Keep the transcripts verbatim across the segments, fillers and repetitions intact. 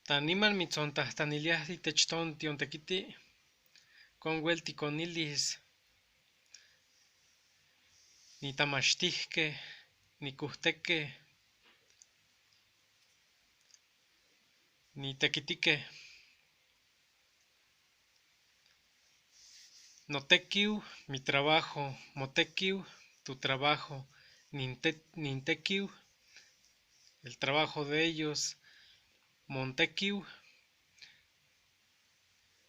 Ta nimanmi tsontajtanilia itech ton ti ontekiti', kon welti kon ilis, ni tamashtijke, ni kujteke, ni tekitike. Notekiw, mi trabajo. Motekiw, tu trabajo. Ninte-, nintekiw, el trabajo de ellos. Montekiw,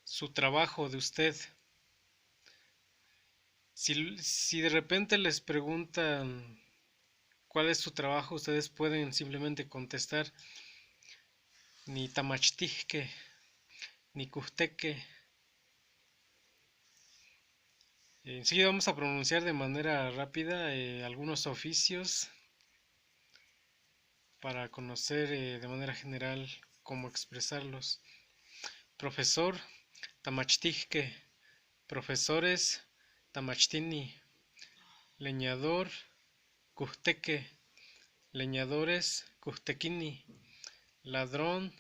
su trabajo de usted. Si, si de repente les preguntan cuál es su trabajo, ustedes pueden simplemente contestar: ni tamashtijke, ni kujteke. Enseguida vamos a pronunciar de manera rápida, eh, algunos oficios para conocer, eh, de manera general cómo expresarlos. Profesor, tamashtijke. Profesores, tamachtini. Leñador, kujteke. Leñadores, kujtekini. Ladrón,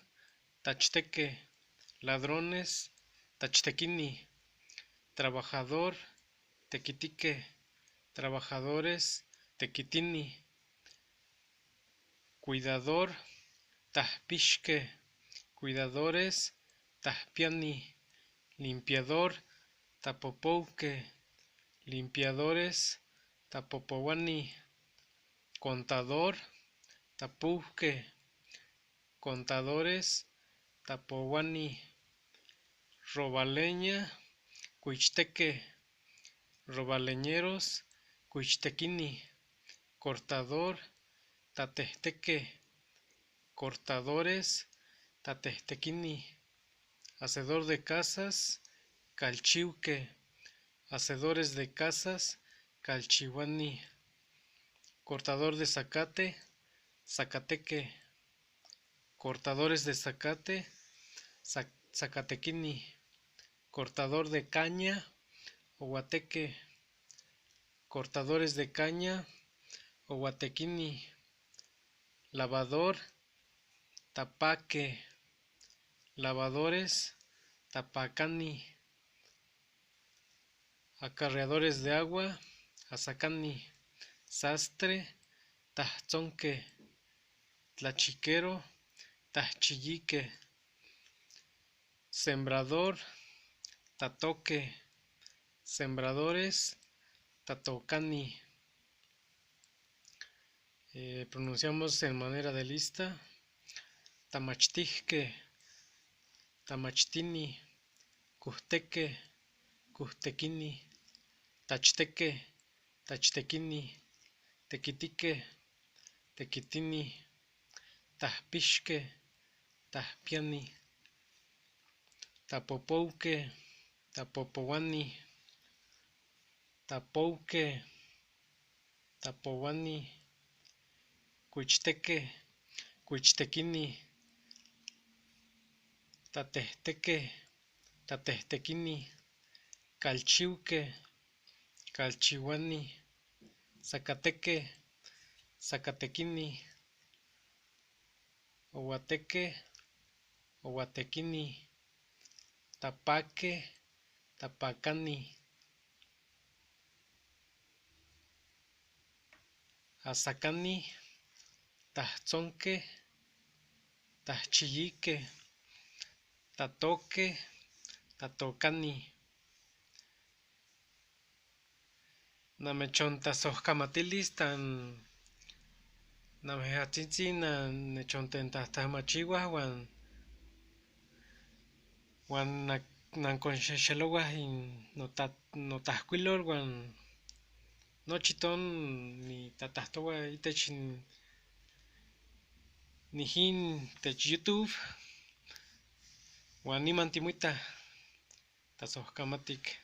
tachteke. Ladrones, tachtekini. Trabajador, tekitike. Trabajadores, tekitini. Cuidador, tajpixke. Cuidadores, tajpiani. Limpiador, tapopowke. Limpiadores, tapopowani. Contador, tapowke. Contadores, tapowani. Robaleña, kwichteke. Robaleñeros, kwichtekini. Cortador, tatejteke. Cortadores, tatejtekini. Hacedor de casas, kalchiwke. Hacedores de casas, kalchiwani. Cortador de zacate, zacateke. Cortadores de zacate, sa-, zacatekini. Cortador de caña, owateke. Cortadores de caña, owatekini. Lavador, tapake. Lavadores, tapakani. Acarreadores de agua, asakani. Sastre, tajtsonke. Tlachiquero, tajchiyike. Sembrador, tatoke. Sembradores, tatokani. Eh, pronunciamos en manera de lista. Tamachtijke, tamachtini. Kujteke, kujtekini. Tachteke, tachtekini. Tekitike, tekitini. Tajpixke, tajpiani. Tapopowke, tapopowani. Tapowke, tapowani. Kwichteke, kwichtekini. Tatejteke, tatejtekini. Kalchiwke, kalchiwani. Sakateke, sakatekini. Owateke, owatekini. Tapake, tapakani. Asakani, tajtsonke, tajchiyike. Tatoke, tatokani. Na me chon ta sohkamatilis ta n-, na me hatsitsi na ne chon ten ta tahmachiwa wan, wan na, na nkonsheshelowah in no ta, no tahkwilol wan no chiton ni ta tahtowa itech n-, ni hin tech YouTube. Wan niman ti mwita ta sohkamatik.